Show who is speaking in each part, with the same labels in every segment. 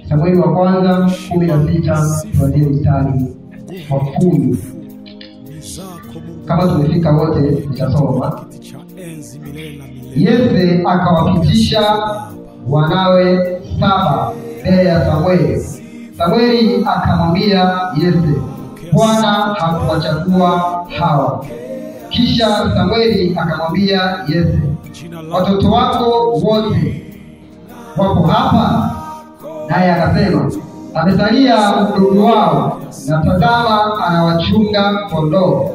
Speaker 1: Samueli wa kwanza 16 tuanzie mstari wa 10. Kama tumefika wote nitasoma. Yese akawapitisha wanawe 7 mbele ya Samueli. Samueli akamwambia Yese, Bwana hakuwachagua hawa. Kisha Samueli akamwambia Yese, watoto wako wote wako hapa? Naye akasema, amesalia mdogo wao, na tazama anawachunga kondoo.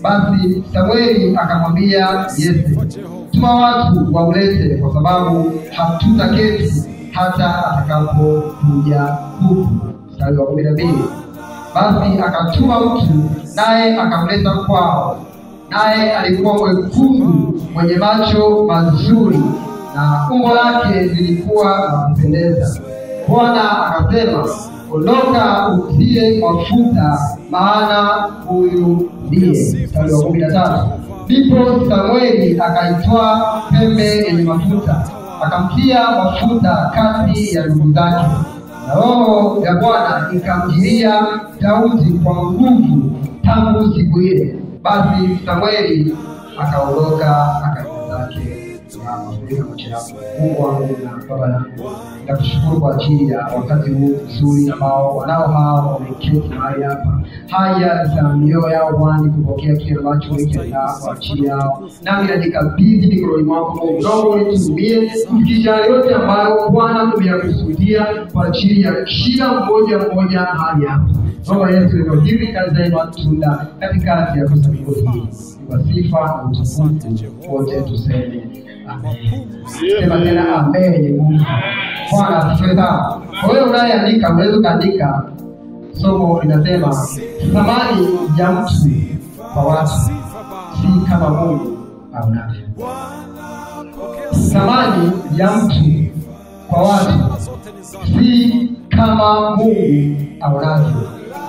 Speaker 1: Basi Samueli akamwambia Yese, tuma watu wamlete, kwa sababu hatutaketi hata atakapokuja huku. Mstari wa 12. Basi akatuma mtu, naye akamleta kwao. Naye alikuwa mwekundu, mwenye macho mazuri, na umbo lake lilikuwa la kupendeza. Bwana akasema, ondoka utie mafuta, maana huyu ndiye. Mstari wa 13. Ndipo Samueli akaitwaa pembe yenye mafuta, akamtia mafuta kati ya ndugu zake. Na Roho ya Bwana ikamjilia Daudi kwa nguvu tangu siku ile. Basi Samueli akaondoka akaenda zake. Mungu wangu na Baba yangu, nakushukuru kwa ajili ya wakati huu mzuri ambao wanao hao wameketi mahali hapa. Haya za mioyo yao Bwana kupokea kile ambacho umekiandaa kwa ajili yao. Nami najikabidhi mikononi mwako Mungu, naomba unitumie kufikisha yote ambayo Bwana umeyakusudia kwa ajili ya kila mmoja mmoja mahali hapa. Baba Yesu, leo hivi kazi matunda katikati ya kusanyiko hili. Kwa sifa na utukufu wote tuseme amen. Sema tena amen. Mungu Bwana asifiwe sana. Kwa hiyo unayeandika unaweza kaandika somo linasema thamani ya mtu kwa watu si kama Mungu aonavyo. Thamani ya mtu kwa watu si kama Mungu aonavyo.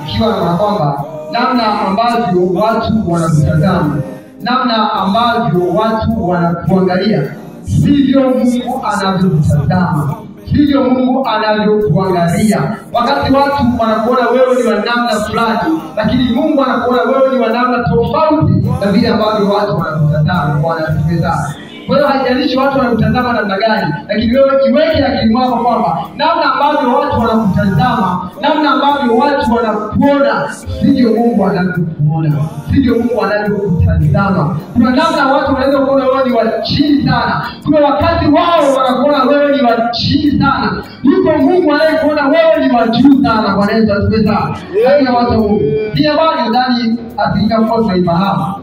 Speaker 1: Ikiwa na kwamba namna ambavyo watu wanakutazama, namna ambavyo watu wanakuangalia, sivyo Mungu anavyokutazama, sivyo Mungu anavyokuangalia. Wakati watu wanakuona wewe ni wa namna fulani, lakini Mungu anakuona wewe ni wa namna tofauti na vile ambavyo watu wanakutazama. Bwana asifiwe sana. Kwa hiyo haijalishi watu wanakutazama namna gani, lakini wewe iweke akilini mwako kwamba namna ambavyo watu wanakutazama, namna ambavyo watu wanakuona, sivyo Mungu anavyokuona, sivyo Mungu anavyokutazama. Kuna namna watu wanaweza kuona wewe ni wa chini sana, kuna wakati wao wanakuona wewe ni wa chini sana, yuko Mungu anayekuona wewe ni wa juu sana. Bwana Yesu asifiwe sana. Hayo watu wa Mungu. Hii habari nadhani asilimia kubwa tunaifahamu.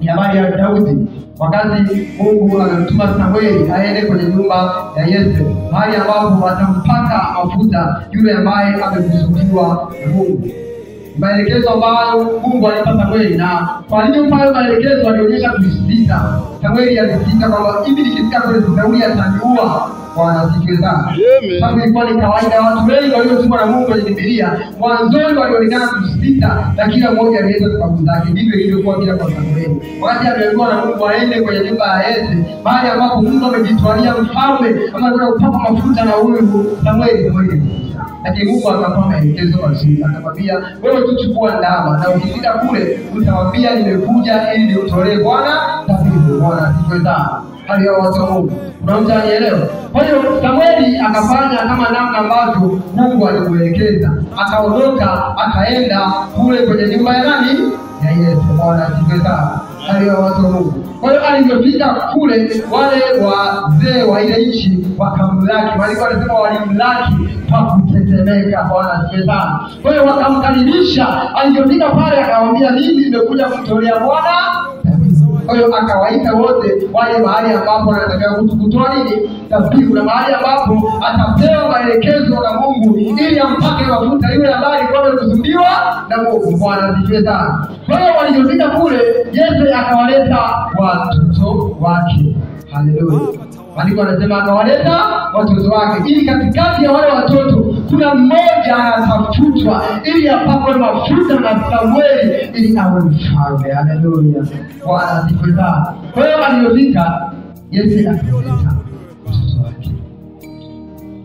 Speaker 1: Ni habari ya Daudi. Wakati Mungu alimtuma Samueli aende kwenye nyumba ya Yese, mahali ambapo watampaka mafuta yule ambaye amekusudiwa na Mungu. Maelekezo ambayo Mungu alimpa Samueli, na kwa alipompa maelekezo alionyesha kusita. Samueli alisita kwamba hivi nikifika kule Sauli ataniua. Bwana asifiwe sana. Sababu ilikuwa ni kawaida watu wengi waliotumwa na Mungu kwenye Biblia mwanzoni walionekana kusita, na kila mmoja aliweza sababu zake. Ndivyo ilivyokuwa kila kwa Samueli. Wakati ameambiwa na Mungu aende kwenye nyumba ya Yese, mahali ambapo Mungu amejitwalia mfalme ama kwenda kupaka mafuta na huyu Samueli, lakini Mungu akampa maelekezo mazuri, akamwambia wewe tu chukua ndama na ukifika kule utamwambia nimekuja ili nitolee Bwana dhabihu. Bwana asifiwe sana. Hali ya watu wa Mungu. Kuna mtu anielewa? Kwa hiyo Samueli akafanya kama namna ambavyo Mungu alimuelekeza. Akaondoka akaenda kule kwenye nyumba ya nani? Ya Yese. Bwana asifiwe sana. Hali ya watu wa Mungu. Kwa hiyo alipofika kule, wale wazee wa ile nchi wakamlaki. Walikuwa wanasema walimlaki kwa kutetemeka. Bwana asifiwe sana. Kwa hiyo wakamkaribisha. Alipofika pale akamwambia, mimi nimekuja kumtolea Bwana. Kwa hiyo akawaita wote wale mahali ambapo anataka kutoa nini? Dhabihu, na mahali ambapo atapewa maelekezo na Mungu ili ampake mafuta yule ambaye alikuwa amekusudiwa na Mungu. Bwana asifiwe sana. Kwa hiyo walipofika kule, Yese akawaleta watoto wake. Haleluya. Maandiko yanasema akawaleta watoto wake, ili katikati ya wale watoto kuna mmoja anatafutwa ili apakwe mafuta na Samueli ili awe mfalme. Haleluya. Bwana asifiwe sana. Kwa hiyo alipofika Yese akaleta watoto wake.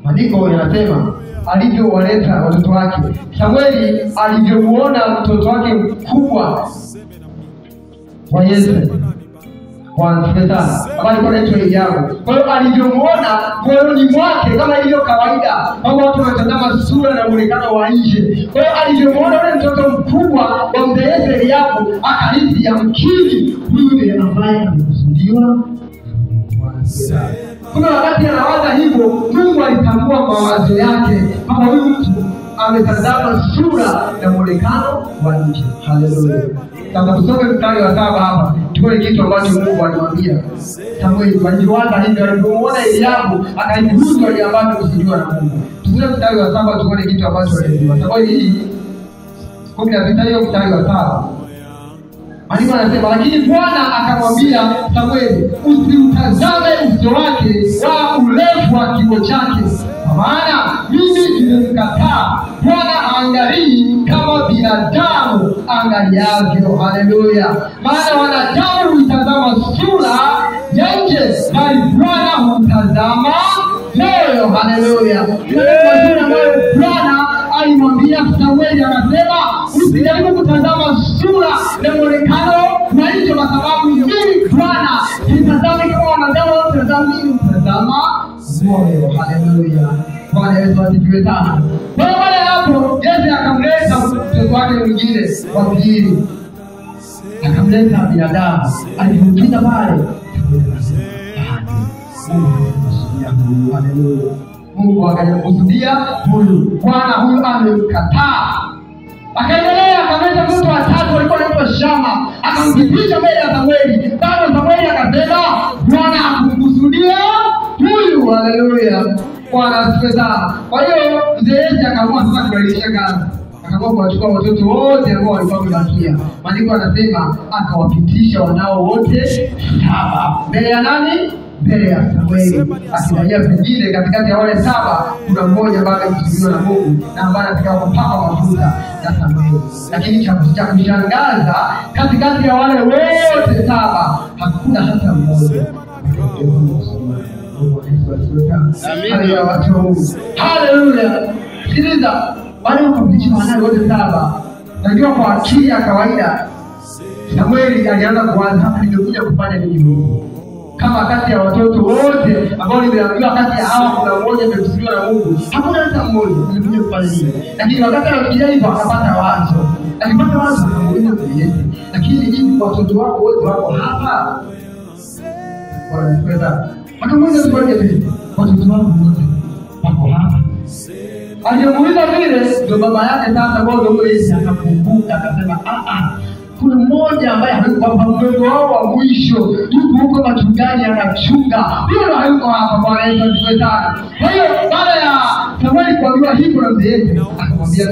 Speaker 1: Maandiko yanasema alivyowaleta watoto wake. Samueli alivyomuona mtoto wake mkubwa wa Yese, Bwana sana, ambaye alikuwa anaitwa Eliabu. Kwa hiyo alivyomuona moyoni mwake, kama ilivyo kawaida kwamba watu wanatazama sura na muonekano wa nje. Kwa hiyo alivyomuona yule mtoto mkubwa wa mzee Yese Eliabu, akahisi yamkini huyu ndiye ambaye amekusudiwa. Kuna wakati anawaza hivyo, Mungu alitambua mawazo yake kwamba huyu mtu ametazama sura na muonekano wa nje. Haleluya. Sasa tusome mstari wa 7 hapa, tuone kitu ambacho Mungu alimwambia Samueli. Aliwaza hivyo, alipomuona Eliabu akahisi huyu ndiye ambaye amekusudiwa na Mungu. Tusome mstari wa 7 tuone kitu ambacho aliambiwa. Samueli 16 hiyo mstari wa 7. Maandiko yanasema, lakini Bwana akamwambia Samueli, usimtazame uso wake wala urefu wa kimo chake, kwa maana mimi nimemkataa. Bwana haangalii kama binadamu angaliavyo. Haleluya. Maana wanadamu huitazama sura ya nje, bali Bwana humtazama moyo. Haleluya. Ambayo Bwana alimwambia Samueli akasema, usijaribu kutazama sura na muonekano wa nje, kwa sababu mimi Bwana sitazami kama wanadamu wanatazama, mimi hutazama moyo. Haleluya. Bwana Yesu asifiwe sana. Kwa hiyo baada ya hapo Yese akamleta mtoto wake mwingine wa pili, akamleta binadamu. Alipofika pale, haleluya, Mungu akamkusudia huyu, Bwana huyu amemkataa. Akaendelea akamleta mtoto wa tatu alikuwa anaitwa Shama, akampitisha mbele ya Samueli. Bado Samueli akasema Bwana hakumkusudia huyu. Haleluya. Bwana asifiwe sana. Kwa hiyo mzee Yese akaamua sasa kubadilisha kazi, akaamua kuwachukua watoto wote ambao walikuwa wamebakia. Maandiko anasema akawapitisha wanao wote 7 mbele ya nani? Mbele ya Samueli, akidai pengine katikati ya wale 7 kuna mmoja ambaye amekusudiwa na Mungu na ambaye anataka kupaka mafuta na Samueli. Lakini cha kushangaza, katikati ya wale wote 7 hakuna hata mmoja. Haleluya. Sikiliza, wale wakapitisha wanao wote 7. Najua kwa akili ya kawaida Samueli alianza kuanza, hapa nimekuja kufanya nini Mungu? Kama kati ya watoto wote ambao nimeambiwa kati ya hawa kuna mmoja amekusudiwa na Mungu, hakuna hata mmoja, nimekuja kufanya nini? Lakini wakati anafikiria hivyo akapata wazo. Alipata wazo akamuuliza Mwenyezi, lakini hivi watoto wako wote wako hapa? Wanapenda. Akamuuliza swali hili, watoto wako wote wako hapa? Alimuuliza vile ndio baba yake sasa ndio Yesu akakumbuka akasema, kuna mmoja ambaye hayuko hapa, mdogo wao wa mwisho yuko huko machungani anachunga, huyo hayuko hapa. Bwana Yesu asifiwe sana. Kwa hiyo baada ya Samueli kuambiwa hivyo na mzee Yese, akamwambia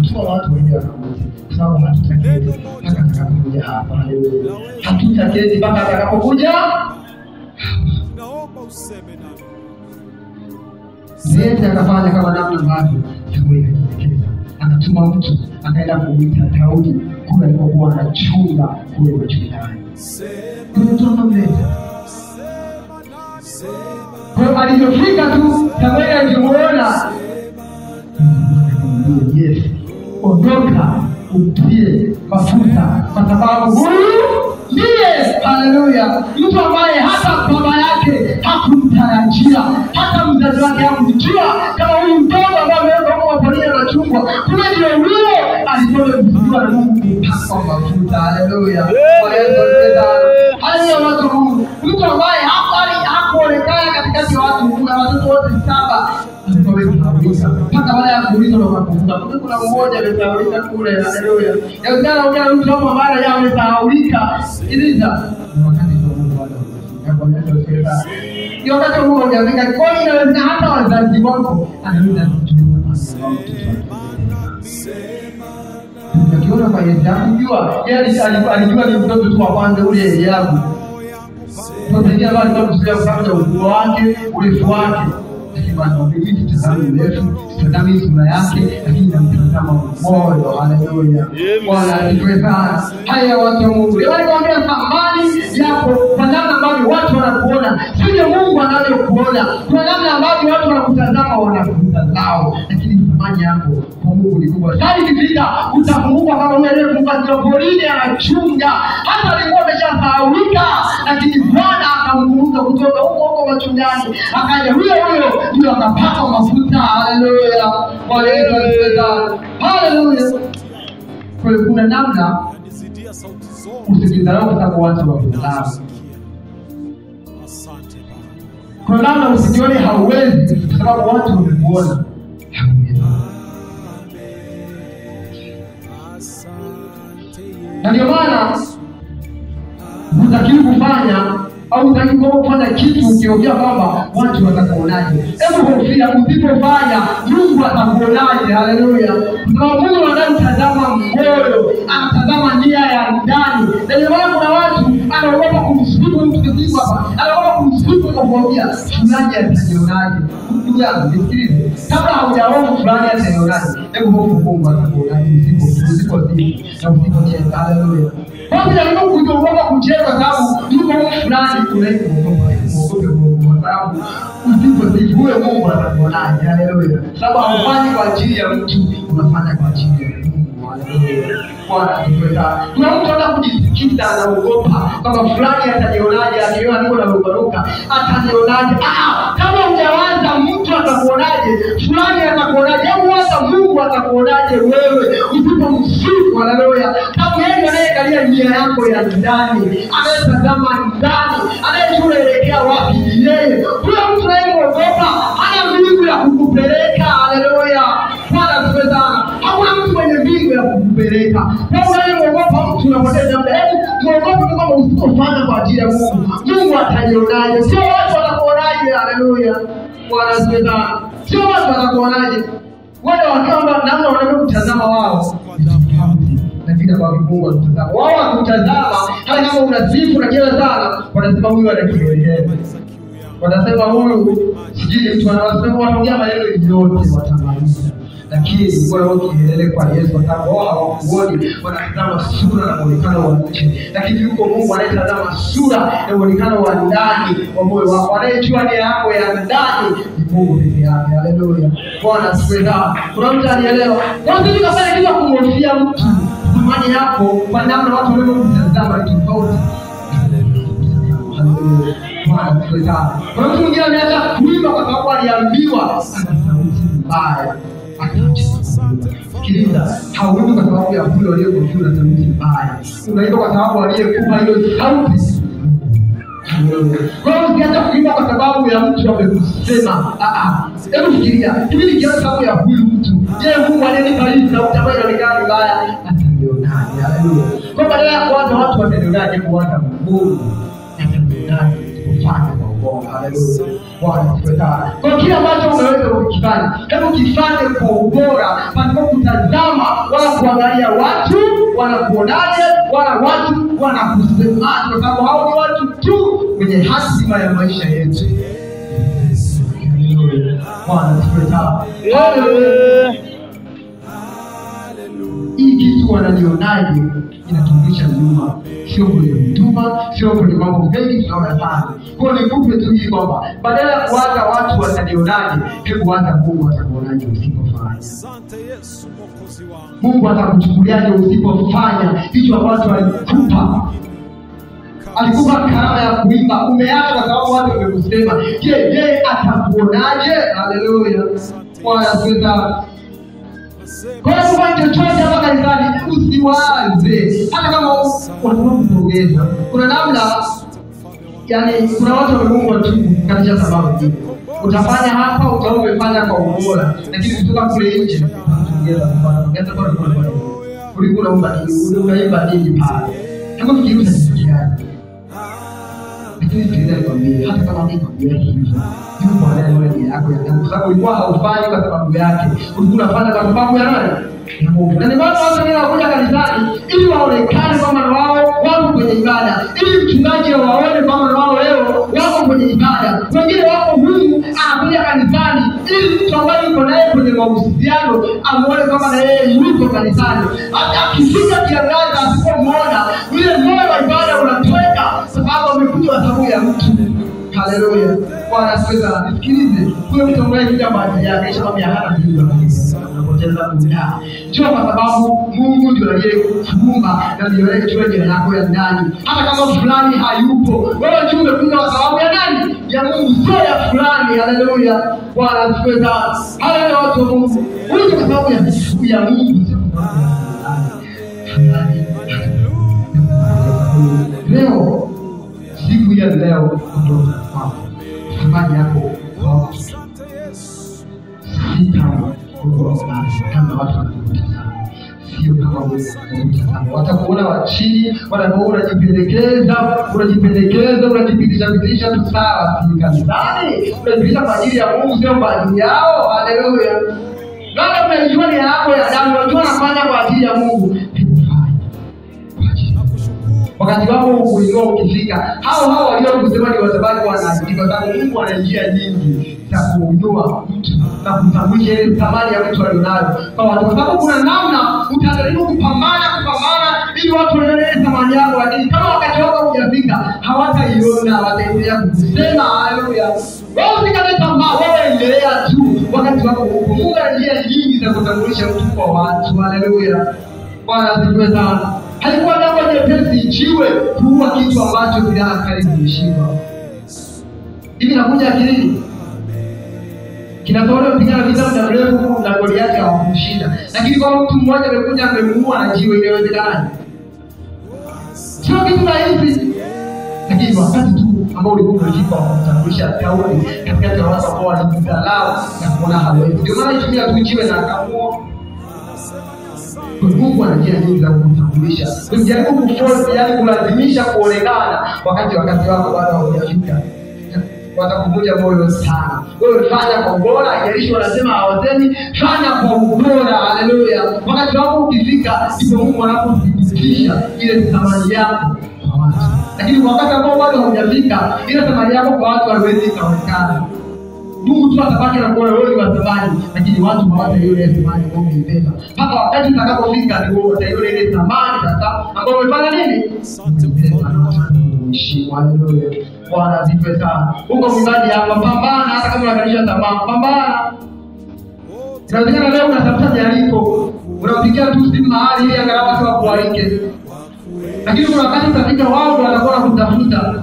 Speaker 1: tuma watu waende wakamuite, kwa sababu hatutaketi mpaka atakapokuja hapa. Haleluya. Hatutaketi mpaka atakapokuja. Mzee Yese akafanya kama namna ambavyo Samueli alielekeza. Akatuma mtu akaenda kumuita Daudi kule alipokuwa anachunga kule machungani. Mtu akamleta. Kwa hiyo alipofika tu Samueli alimuona, akamwambia Yese, ondoka umtie mafuta, kwa sababu huyu ndiye, haleluya, mtu ambaye hata baba yake hakumtarajia, hata mzazi wake hakumjua kama huyu mtoto ambaye amewekwa huko maporini anachungwa, kumbe ndio huyo alikuwa amekusudiwa na Mungu kupakwa mafuta. Haleluya. Haleluya, watu wa Mungu, mtu ambaye hakuonekana katikati ya watu na watoto wote 7 mpaka baada ya kuulizwa na kukumbuka, kumbe kuna mmoja amesahaulika kule. Haleluya. Yawezekana ongea mtu hapo ambaye amesahaulika. Sikiliza, ni wakati wa Mungu bado hujafika. Ni wakati wa Mungu hujafika. Kwa hiyo inawezekana hata wazazi wako anaweza kutumia mtoto wake. Ukiona kwa Yesu hakujua, yeye alijua ni mtoto tu wa kwanza ule Eliabu. Mtoto ndiye ambaye alikuwa msulia kwa sababu ya ukubwa wake, urefu wake. Bwana, mimi sitazami urefu, sitazami sura yake, lakini namtazama moyo. Haleluya. Bwana asifiwe sana. Haya watu wa Mungu, leo nikwambia thamani yako kwa namna ambavyo watu wanakuona, sio Mungu anavyokuona. Kwa namna ambavyo watu wanakutazama, wanakutazao, lakini thamani yako kwa Mungu ni kubwa. Sasa ikifika utakumbuka kama yule aliyekumbuka porini anachunga, hata alikuwa ameshasahaulika, lakini Bwana akamkumbuka kutoka huko huko machungani, akaja huyo huyo ndio akapaka mafuta. Haleluya. Bwana Yesu asifiwe sana. Haleluya. Kwa hiyo kuna namna usijidharau kwa sababu watu wakutazama. Kuna namna usijione hauwezi kwa sababu watu wamekuona hauwezi. Na ndio maana hutakiwi kufanya au hutakiwi kufanya kitu ukihofia kwamba watu watakuonaje. Hebu hofia usipofanya, Mungu atakuonaje? Haleluya. Kwa Mungu anatazama moyo, anatazama nia ya ndani. Na ndio maana kuna watu anaogopa kumsifu mtu kitu hapa, anaogopa kumsifu kwa kuhofia fulani atanionaje. Ndugu yangu nisikilize, kabla haujaomba fulani atanionaje, hebu hofu Mungu atakuonaje usipo na usipocheza. Haleluya. Kwanza jaribu kuogopa kucheza kwa sababu yuko fulani unaikuogopa, uogope Mungu kwa sababu usiposifu huyo Mungu atakuonaje? Haleluya. Sababu haufanyi kwa ajili ya mtu, unafanya kwa ajili ya Mungu. Haleluya. Bwana asifiwe sana. Kuna mtu anataka kujisikita, anaogopa kwamba fulani atanionaje, akiona niko na rukaruka atanionaje. Kama hujawaza mtu atakuonaje, fulani atakuonaje, hebu waza Mungu atakuonaje wewe usipomsifu. Haleluya. Sababu yeye anayeangalia nia yako ya ndani, anayetazama ndani, anayejua unaelekea wapi ni yeye. Huyo mtu unayemwogopa hana mbingu ya kukupeleka. Haleluya. Bwana asifiwe sana. Hakuna mtu mwenye mbingu ya kukupeleka. Kwa unayemwogopa mtu unapoteza muda. Hebu muogope kwamba usipofanya kwa ajili ya Mungu, Mungu atanionaje? Sio watu watakuonaje. Haleluya. Bwana asifiwe sana. Sio watu watakuonaje. Wale wakiwa namna wanavyokutazama wao na vile ambavyo Mungu anatazama wao, wakutazama hata kama unasifu na kila sana, wanasema huyu ana kiherehere, wanasema huyu sijui mtu, wanasema wanaongea maneno yote watamaliza, lakini bora wao kiherehere kwa Yesu, kwa sababu wao hawakuoni, wanatazama sura na muonekano wa nje, lakini yuko Mungu anayetazama sura na muonekano wa ndani wa moyo wako, anayejua nia yako ya ndani ni Mungu peke yake. Haleluya. Bwana asifiwe sana. Kuna mtu alielewa? Kwa nini kafanya kitu kumhofia mtu? Thamani yako kwa namna watu wanavyokutazama ni tofauti. Bwana asifiwe sana. Kuna mtu mwingine ameacha kuimba kwa sababu aliambiwa ana sauti mbaya. Sikiliza, hauimbi kwa sababu ya huyo aliyekupa na sauti mbaya. Unaimba kwa sababu aliyekupa hiyo sauti. Kwa hiyo usiache kuimba kwa sababu ya mtu amekusema. Hebu fikiria, hivi nikianza sababu ya huyu mtu, je, Mungu aliyenipa hii sauti ambayo inaonekana vibaya atanionaje? Haleluya. Kwa badala ya kuanza watu watanionaje, kuanza Mungu atanionaje kufanya kwa ubora. Haleluya. Bwana asifiwe sana. Kwa kila ambacho unaweza kukifanya, hebu kifanye kwa ubora, pasipo kutazama wala kuangalia watu wanakuonaje, wala watu wanakusemaje, kwa sababu hao ni watu tu wenye hatima ya maisha yetu. Bwana asifiwe sana. Haleluya. Hii kitu wananionaje inaturudisha nyuma, sio kwenye huduma, sio kwenye mambo mengi tunayoyafanya. Kwa hiyo nikupe tu hii kwamba badala ya kuanza watu watanionaje, hebu anza Mungu atakuonaje usipofanya. Mungu atakuchukuliaje usipofanya hicho ambacho alikupa. Alikupa karama ya kuimba, umeacha kwa sababu watu wamekusema. Je, yeye atakuonaje? Haleluya. Bwana asifiwe sana. Kwa hiyo kufanya chochote hapa kanisani usiwaze, hata kama wanakupongeza. Kuna namna, yani kuna watu wameumbwa tu katika sababu hii. Utafanya hapa, utaona umefanya kwa ubora, lakini kutoka kule nje utaongeza kufanya. Kwa kuliko unaomba nini, unaimba nini pale. Hebu fikiria utajifikiaje. Lakini sikiliza nikwambie, hata kama mimi nikwambia hivyo, yupo anayeona nia yako ya ndani, kwa sababu ulikuwa haufanyi kwa sababu yake, ulikuwa unafanya kwa sababu ya nani? Ya Mungu. Na ndio maana watu wengine wanakuja kanisani ili waonekane kwamba na wao wako kwenye ibada, ili mchungaji waone kwamba wao leo wako kwenye ibada. Wengine wako humu, anakuja kanisani ili mtu ambaye yuko naye kwenye mahusiano amuone kwamba na yeye yuko kanisani. Hata akifika kiangazi asipomuona, yule moyo wa ibada unatoweka, sababu amekuja kwa sababu ya mtu. Haleluya. Bwana asifiwe sana. Nisikilize, huyo mtu ambaye kuja kwa ajili yake kisha kwambia hana kitu, unapoteza muda. Sio kwa sababu Mungu ndiye aliyekuumba na ndiye aliyechora jina lako ya ndani. Hata kama fulani hayupo, wewe tu umekuja kwa sababu ya nani? Ya Mungu, sio ya fulani. Haleluya. Bwana asifiwe sana. Haleluya, watu wa Mungu. Huyu kwa sababu ya Mungu, sio kwa sababu ya fulani. Leo siku ya leo kutoka kwako, thamani yako kwa si kama kama watu wanakutazama, sio kama wewe unakutazama. Watakuona wa chini, watakuona unajipendekeza, unajipitisha pitisha tu, sawa, si kanisani, unajipitisha kwa ajili ya Mungu, sio kwa ajili yao. Haleluya. Labda unajua ni yako ya damu, unajua unafanya kwa ajili ya Mungu. Wakati wako kuinua ukifika, hao waliokusema ni watabaki wanaandika, kwa sababu Mungu ana njia nyingi za kuinua mtu na kutambulisha ile thamani ya mtu alionayo kwa watu, kwa sababu kuna namna utajaribu kupambana ili watu waone ile thamani yako, lakini kama wakati wako hujafika hawataiona, wataendelea kukusema. Haleluya. Wewe usikate tamaa, wewe endelea tu, wakati wako upo. Mungu ana njia nyingi za kutambulisha mtu kwa watu. Haleluya. Bwana asifiwe sana. Haikuwa jambo jepesi jiwe kuua kitu ambacho silaha kali zilishiba. Hivi nakuja akilini. Kina Sauli wamepigana vita muda mrefu na Goliathi hawakumshinda. Lakini kwa mtu mmoja amekuja amemuua na jiwe, inawezekanaje? Sio kitu rahisi. Lakini wakati tu ambao ulikuwa umefika wa kumtambulisha Daudi katikati ya watu ambao walimdharau na kuona hawezi. Ndio maana alitumia tu jiwe na akamuua. Mungu ana njia nyingi za kukutambulisha. Usijaribu kuforce, yaani kulazimisha kuonekana wakati wako bado haujafika. Watakuvunja moyo sana. Wewe fanya kwa ubora, haijalishi wanasema hawasemi, fanya kwa ubora. Haleluya. Wakati wako ukifika, ndipo Mungu anapothibitisha ile thamani yako kwa watu. Lakini wakati ambao bado haujafika, ile thamani yako kwa watu haiwezi ikaonekana. Mungu tu atabaki na kuona wewe ni wa thamani, lakini watu hawataiona ile thamani ambayo umeibeba. Mpaka wakati utakapofika ndio wataiona ile thamani sasa ambayo umefanya nini? Umeibeba na watu kuheshimu. Haleluya. Bwana asifiwe sana. Huko mwimbaji hapa, pambana hata kama unakalisha tamaa, pambana. Inawezekana leo unatafuta mialiko, unapigia tu simu mahali ili angalau watu wakualike. Lakini kuna wakati utafika wao ndio watakuwa wanakutafuta.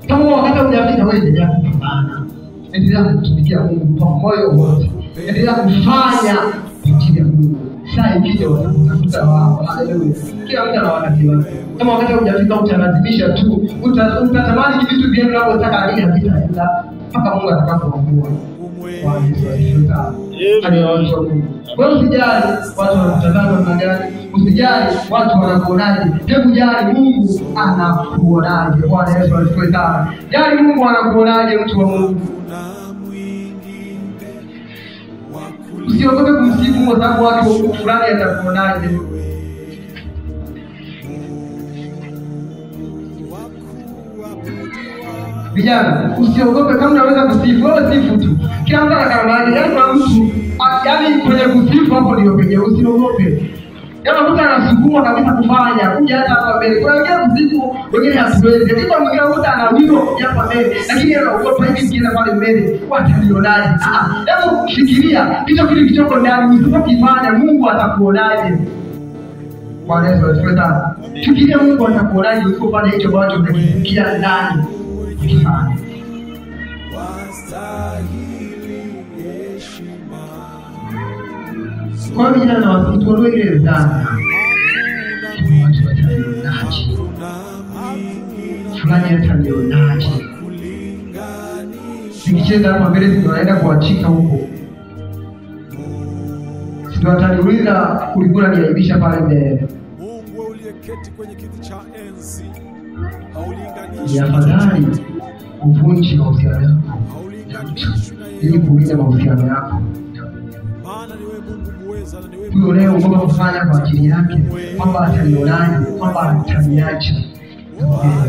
Speaker 1: Kama wakati hujafika, wewe endelea kupambana. Endelea kumtumikia Mungu kwa moyo wote. Endelea kufanya kwa ajili ya Mungu. Saa ikija watakutafuta wao. Haleluya. Kila mtu ana wakati wake. Kama wakati hujafika utalazimisha tu, utatamani vitu vyenu unavyotaka, lakini havitaenda mpaka Mungu atakapoamua. Bwana Yesu asifiwe sana. Wewe usijali watu wanakutazama namna gani, usijali watu wanakuonaje. Hebu jali Mungu anakuonaje. Bwana Yesu asifiwe sana. Jali Mungu anakuonaje, mtu wa Mungu. Usiogope kumsifu kwa sababu watu fulani atakuonaje. Vijana, usiogope kama unaweza kusifu, wewe sifu tu. Kila mtu ana karama yake. Yaani kuna mtu, yaani kwenye kusifu hapo ndio penye usiogope. Yaani mtu anasukuma kabisa kufanya, kuja hata hapa mbele. Kuna wengine kusifu, wengine hatuwezi. Lakini kuna mwingine mtu ana wito kuja hapa mbele, lakini anaogopa hivi nikienda pale mbele, watanionaje? Hebu fikiria hicho kitu kilichoko ndani, usipokifanya Mungu atakuonaje? Bwana Yesu asifiwe sana. Fikiria Mungu atakuonaje usipofanya hicho ambacho unakisikia ndani. Ukifanya. Kwa hiyo vijana na tuondoe ile dhana watu watanionaje, fulani atanionaje, nikicheza hapa mbele ndio naenda kuachika huko, ndio ataniuliza ulikuwa unaniaibisha pale mbele.
Speaker 2: Mungu uliyeketi kwenye kiti cha enzi,
Speaker 1: Ni afadhali uvunje mahusiano yako na mtu ili kulinda mahusiano yako.
Speaker 2: Maana ni wewe Mungu muweza.
Speaker 1: Huyo unayeogopa kufanya kwa ajili yake, kwamba atanionaje, kwamba ataniacha,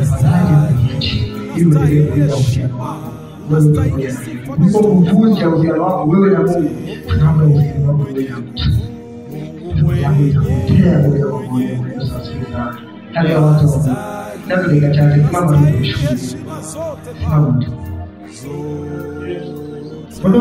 Speaker 1: afadhali akuache ili uendelee kulinda uhusiano wako wewe pamoja na Mungu, kuliko kuvunja uhusiano wako wewe na Mungu kwa sababu ya uhusiano wako wewe na mtu. Tabia yako itapotea moja kwa moja. Bwana Yesu asifiwe sana. Hali ya watu wa Mungu, labda dakika chache, simama tu tumshukuru.
Speaker 2: Heshima zote
Speaker 1: Simama tu.
Speaker 2: Baba.